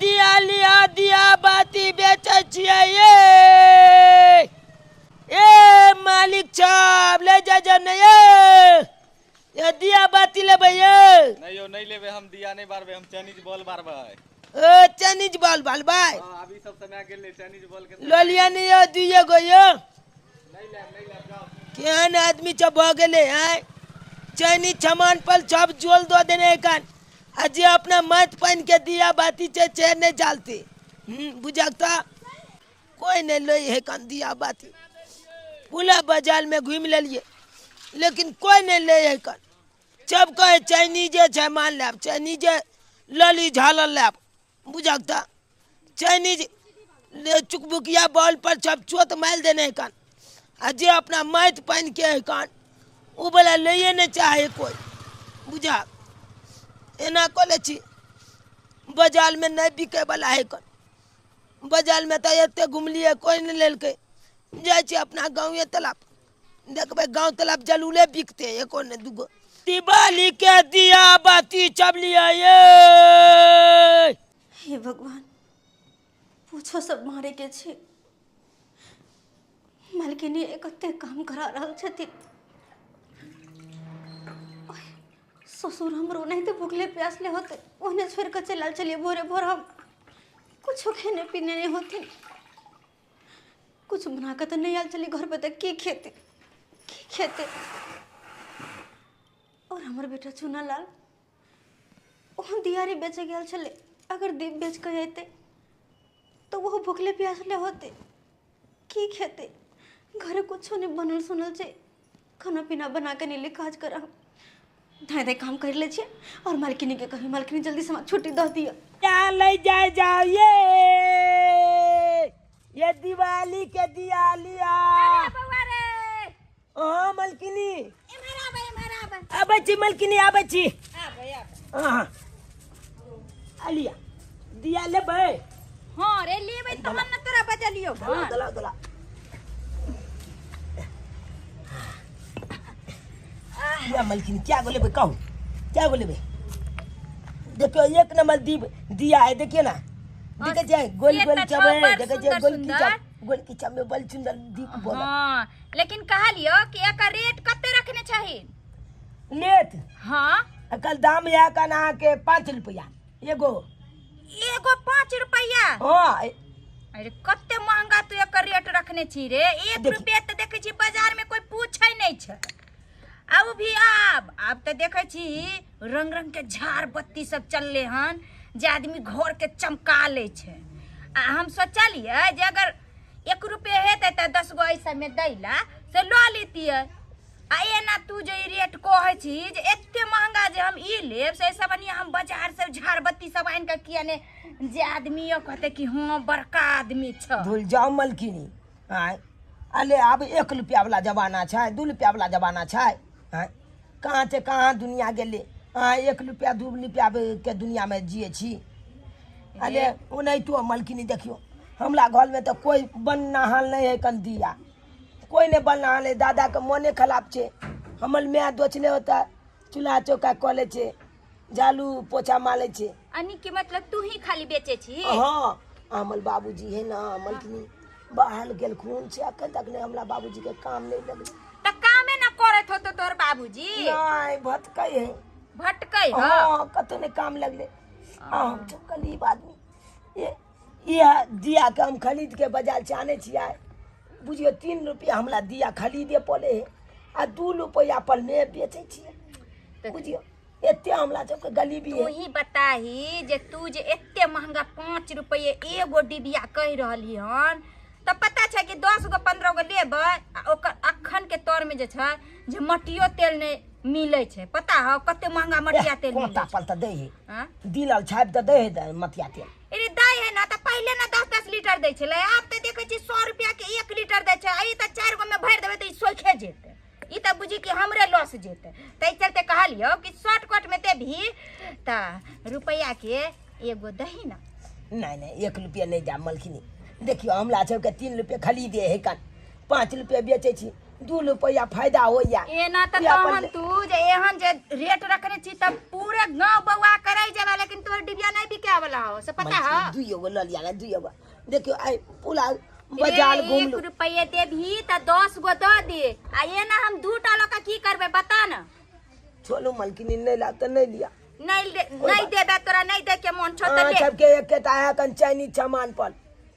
दिया लिया दिया बाती बेचै छियै ये ए मालिक छब ले जा जा नहीं ये ये दिया बाती लेबै ये। नहीं यौ, नहीं लेबै हम, दिया नहीं बारबै हम, चाइनीज बॉल बारबै। ए चाइनीज बॉल बालबै? हाँ, अभी सब समय गेल नहीं चाइनीज बॉल के। लऽ लिअ ने यौ दुइये गो यौ। नहीं लेब, नहीं लेब, जाओ। केहन आदमी सब भऽ गेलै आँय, चाइनीज सामान पर सब जोल दऽ देने एखन, आ जे अपना माटि पानि के दिया बाती छै से नहि जलते। बुझक तऽ कोइ नहि लै है कन दिया बाती। पूरा बाजारमे घुमि लेलियै लेकिन कोइ नहि लै है कन। सब कहै चाइनीजे सामान लेब, चाइनीजे लली झालल लेब। बुझक तऽ चाइनीज ले चुकभुकिया बॉल पर सब चोत मारि देने है कन, आ जे अपना माटि पानिके है कन ओ वला लैए नहि चाहे कोइ। बुझक एना कऽ लै छी, बाजारमे नहि बिकैवला है कन। बाजारमे तऽ एते घुमलियै कोइ नहि लेलकै। जाइ छी अपना गाँवे तालाब देखबै, गाँव तालाब जरूरे बिकतै, एको नहि दूगो। दिवाली के दिया बाती सब लिअ ये। हे भगवान, पूछो सब मारे के छै। मालकिनी कते काम करा रहल छथिन। ससुर हमरो ओनाहिते भुखले प्यासले होते, ओहने छोड़ि कऽ चलि आयल छलियै भोरे भोर। हम कुछो खेने पीने नहि होथिन, कुछ बना कऽ तऽ नहि आयल छलियै घर पर, तऽ की खेतै की खेतै? और हमर बेटा चुनालाल ओहो दियारी बेचै गेल छलै, अगर दीप बेच कऽ अयतै तऽ ओहो भुखले प्यासले होतै, की खेतै? घरे कुछो नहि बनल सुनल छै, खाना पीना बना कऽ नहि काज करब। धाय धाय काम कर लै छियै और मालकिनी के कही, मालकिनी जल्दी से हमरा छुट्टी दऽ दिअ। यहाँ ले जाए जाओ ये दिवाली के दिया लिया। अरे बौआ रे। हाँ मालकिनी। एम्हर आबै, एम्हर आबै। आबै छी मालकिनी, आबै छी। आबै, आबै। हाँ अलिया दिया लेबै? हाँ रे लेबै, तहन ने तोरा बजलियौ। दला दला दला या मालकिनी, क्या गो लेबै कहू, क्या गो लेबै? देखियो एक नंबर दीप दिया है, देखिए ना, देखे छियै गोल से गोल तऽ छौ चबै, बड़ देखे छियै सुन्दर गोल की सुन्दर। चप गोल की चप में बड़ सुंदर दीप बोला। हाँ, लेकिन कहलियो कि एकर रेट कते रखने छही? लेत? हाँ। एकर दाम यह कन अहाँके 5 रुपया एगो। एगो 5 रुपया? हाँ। अरे कते महंगा तू एकर रेट रखने छी रे। 1 देखी। रुपया तऽ देखै छी बाजार में कोई पूछै नहीं छै। आ उ भी आब आब तऽ देखै छी रंग रंग के झाड़ बत्ती सब चलले हन जे आदमी घर के चमका लै छै। आ हम सोचलियै जे अगर 1 रुपये हेतै तऽ 10 गो ऐसा में दै ला से लऽ लेतियै। आ एना तू जे ई रेट कहै छी जे एते महंगा जे हम ई लेब, से एहिसँ बढ़िआँ हम बाजार से झाड़ बत्ती सब आनि कऽ किया ने जे आदमियो कहतै कि हँ बड़का आदमी छ। धुल जाओ मलकिनी, आँय अले आब 1 रुपया वाला जमाना छै, 2 रुपया वाला जमाना छै, आँय कहाँ से कहाँ दुनिया गेलै। अहाँ 1 रुपया 2 रुपया के दुनिया में जिए छी। अले ओनाहितो मलकिनी देखियो हमरा घर में तऽ कोई बननाहाल नहीं है कन दिया, कोई नहीं बननाहाल है। दादा के मोने खराब छै, हमर माय दोचले होता चूल्हा चौका कऽ लै छै, झाड़ू पोछा मारै छै। अनी के मतलब तू ही खाली बेचे छी? हाँ, हमर बाबूजी है ना मलकिनी बाहर गेलखुन से अखन तक नहीं हमरा बाबूजी के काम नहीं लगलै। तऽ कामे ना करैत होतो तोहर बाबूजी? नहीं, भटकै है। भटकै है? हाँ, कतौ नहीं काम लगलै। आ हम सब गरीब आदमी, ये इएह दिया के हम खरीद के बाजार से आनै छियै। बुझियौ 3 रुपया हमरा दिया खरीदे पड़े है आ 2 रुपया पर मे बेचै छियै। बुझियौ एते हमरा सबके गरीबी तू है। ही बताही जे तू जे एते महंगा 5 रुपये एगो डिबिया कहि रहली हन, तऽ पता छै कि 10 गो 15 गो लेबै आ ओकर अखन के तौर में जे छै जे मटियो तेल नहि मिलै छै। पता हौ कते महंगा मटिया तेल मिलै कोता छै? पर तऽ दै है। हाँ? दिलल छापि तऽ दै है मटिया तेल। अरे दै है ना, तऽ पहिले ना 10-10 लीटर दै छलै, आब तऽ देखै छी 100 रुपया के 1 लीटर दै छै। आ ई तऽ 4 गो में भरि देबै तऽ ई सोखे जेतै, ई तऽ बुझी कि हमरे लॉस जेतै। ताहि चलते कहलियौ कि शॉर्टकट में देबही तऽ रुपैआ के एगो दही ना। नहीं नहीं, 1 रुपया नहीं जा मलखिनी। देखियो हमरा सबके 3 रुपया खरीदे है कन, 5 रुपया बेचै छी। दू रुपैआ फायदा होइया। एना तऽ इएह पर तहन तू जे एहन जे रेट रखने छी तऽ पूरे गांव बौआ करै जेबा, लेकिन तोहर डिबिया नहीं बिके वाला हो से पता है। दुइयो गो लऽ लिया ने, दुइयो गो। देखियो आइ पूरा बाजार रे, घुमलू। 1 रुपये देबही तऽ 10 गो दऽ दे, आ एना हम 2टा लऽ कऽ की करबै बता न। छोड़ू मलकिनी, नहि लाब तऽ नहि लिया। नहीं नहीं देबे तोरा, नहीं दे के मन छौ तऽ अहाँ ले। सबके एकेटा है कन चैनी चमान पर,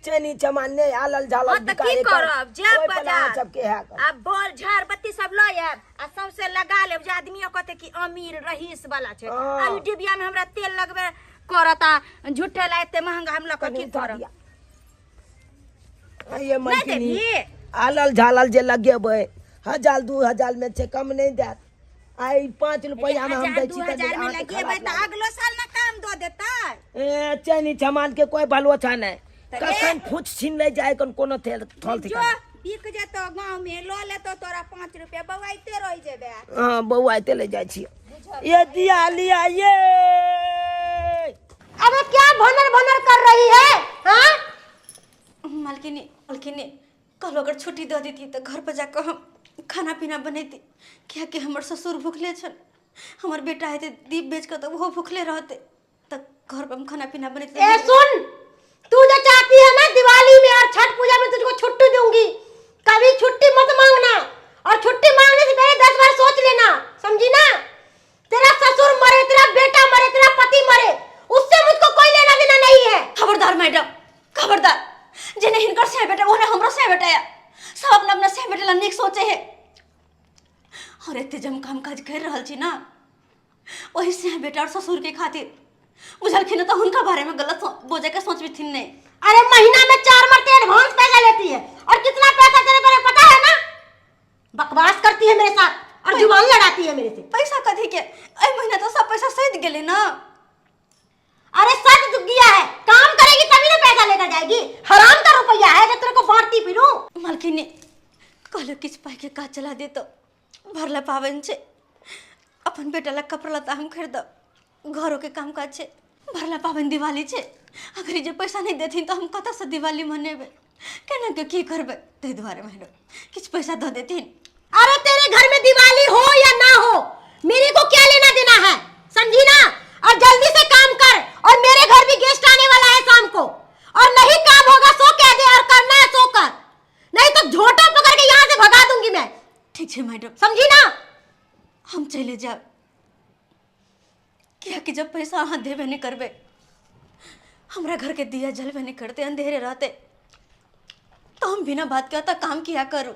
चैनी चमान नहीं आलल झालल हाँ, तऽ बिका की एकर। करब? जायब ओहि पर अहाँ बाजार। सबके है कन। आ बॉल झाड़ बत्ती सब लऽ आयब आ सौंसे लगा लेब जे आदमियो कहते कि अमीर रईस वाला छै। हाँ। आ ई डिबिया में हमरा तेल लगबे करत आ झूठे ला एते महंगा हम लऽ कऽ कनी की उठा करब? दिया। आ ये नहीं मलकिनी, देबही? आलल झालल जे लगेबै 1000 2000 में छै, कम नहीं देत। आई 5 रुपया में हम हजार, दै छी दू तऽ हजार में अहाँके लगेबै खराब तऽ लागत। अगलो साल ना काम दऽ देतै। ए, चैनी चमान के कोई भलोचा नहीं, तऽ कखन फूच छीन ले जाए कन कोनो थेल थल जो ठिकाना। बिक जेतो गांव में लऽ लेतो तोरा 5 रुपया, बौआइते रहि जेबे। हाँ, बौआइते ले जाइ छी। ये दिया लिया ये। अबे क्या भनर भनर कर रही है? हाँ? मालकिनी, मालकिनी कल अगर छुट्टी दऽ देती तऽ घर पर जाकऽ हम खाना पीना बनैती, कियाकि हमर ससुर भुखले छन, हमर बेटा हेतै दीप बेच कऽ तऽ ओहो भुखले रहतै, तऽ घर पर हम खाना पीना बनैती। ए सुन, तू जो चाहती है ना दिवाली में और छठ पूजा में तुझको छुट्टी दूंगी, कभी छुट्टी मत मांगना, और छुट्टी मांगने से पहले 10 बार सोच लेना, समझी ना? तेरा ससुर मरे, तेरा बेटा मरे, तेरा पति मरे, उससे मुझको कोई लेना देना नहीं है। खबरदार मैडम, खबरदार, जेने हिनकर से बेटा ओने हमरो से बेटा या, सब अपना अपना से बेटा ला नीक सोचे है। और एते जम काम काज कर रहल छी ना, वही से बेटा और ससुर के खातिर बुझलखिन तो हुनका बारे में गलत बोझे के सोचबिथिन नहीं। अरे महीना में 4 मरते एडवांस पैसा लेती है, और कितना पैसा तेरे बारे पता है ना? बकवास करती है मेरे साथ और जुबान लड़ाती है मेरे से। पैसा कथी के, एहि महीना तो सब पैसा सैध गेलै ना। अरे सच गया है, काम करेगी तभी ना पैसा लेकर जाएगी, हराम का रुपया है जो तेरे को बांटती फिरूं। मालकिनी कहलो किछु पाई के काज चला दे तो भरला पाबनि छै, अपन बेटा ला कपड़ा लत्ता हम खरीदब, घरों के काम काज छै, भरला पाबनि दिवाली छै, अगर ई जे पैसा नहीं देथिन तो हम कतऽ से दिवाली मनेबै, केना के की करबै, ताहि दुआरे मैडम किछु पैसा दऽ देथिन। अरे तेरे घर में दिवाली हो या ना हो मेरे को क्या लेना देना है, समझी ना? और जल्दी से काम कर, और मेरे घर भी गेस्ट आने वाला है शाम को, और नहीं काम होगा सो कह दे, और करना है सो कर, नहीं तो झोंटा पकड़ के यहाँ से भगा दूंगी मैं। ठीक है मैडम। समझी ना? हम चले जाब, कियाकि जब पैसा अहाँ देबे नहीं करबे, हमरा घर के दिया जलबे नहीं करते, अंधेरे रहते, तो हम बिना बात के अतः काम किया करू।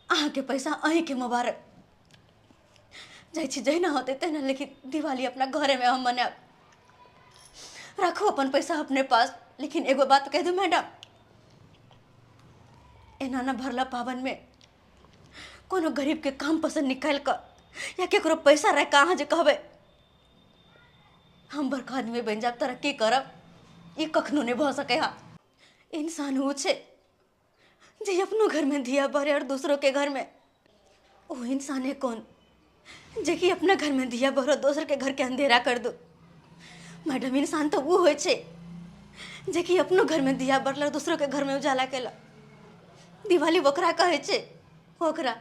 अहाँ के पैसा अहीं के मुबारक, जाइ छी जहिना होते तहिना, लेकिन दिवाली अपना घरे में हम मनायब। राखू अपन पैसा अपने पास, लेकिन एगो बात कह दू मैडम, एना ना भरला पावन में कोनो गरीब के काम पसंद निकालि कऽ या केकरो पैसा राखि कऽ अहाँ जे कहबै हम बड़का आदमी बनि जायब तरक्की करब, ई कखनो नहि भऽ सकै। हा इंसान ओ छै जे अपनो घर में दिया बारे और दूसरों के घर में, ओ इंसान है कौन जे कि अपना घर में दिया बारो दोसर के घर के अंधेरा कर दो। मैडम इंसान तो वो होइ छै जे कि अपनो घर में दिया बारलक दूसरों के घर में उजाला केलक। दिवाली ओकरा कहै छै, ओकरा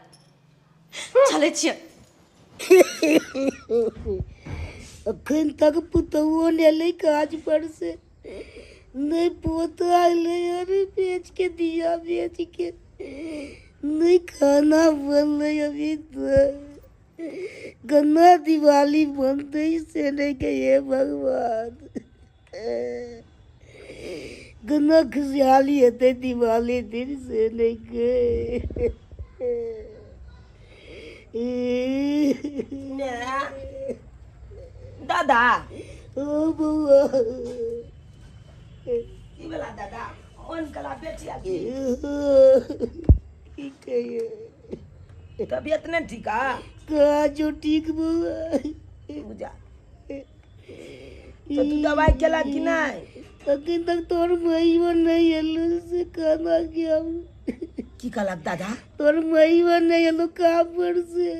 चलै छियै। अखन तक पुतहुओ नहि एलै काज पर से, नहि पोता एलै, अरे बेच के दिया बेच के नहीं खाना बनलै अभी तक, गन्ना दिवाली बनतै से नहीं के हे भगवान, गन्ना खुशहाली हेतै दिवाली दिन से नहीं के। दादा ओ बउआ की भेला दादा, मन कला बेचिया की की कहिए, तबियत नहीं ठीक है? कहाँ जो ठीक बउआ बुझा तो तू दवाई केला कि नहीं? अखन तक तोर मईबो नहीं एलो से खाना के हम। की कहलक दादा? तोर मईबो नहीं एलो काम पर से।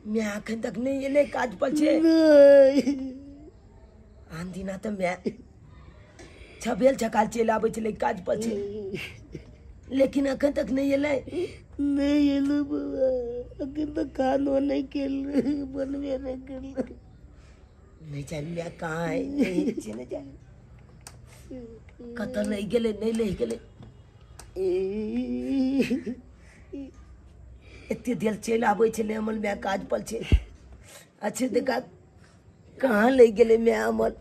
मैं अखन तक नहीं एले काज पर छे। नहीं। आन दिना तो मैं छबेल छकाल चलि आबै छलै काज पर छे, लेकिन अखन तक नहीं एलै। नहि एलौ बौआ, अखन तऽ खानो नहि केलौ, बनबे नहि केलौ। नहि जानि माय कहाँ है, नहि छै, नहि जानि कतऽ लहि गेलै, नहि लहि गेलै। एते देर चलि आबै छलै अमल माय, काज पर छै। अच्छे देखा कहाँ लहि गेलै माय अमल।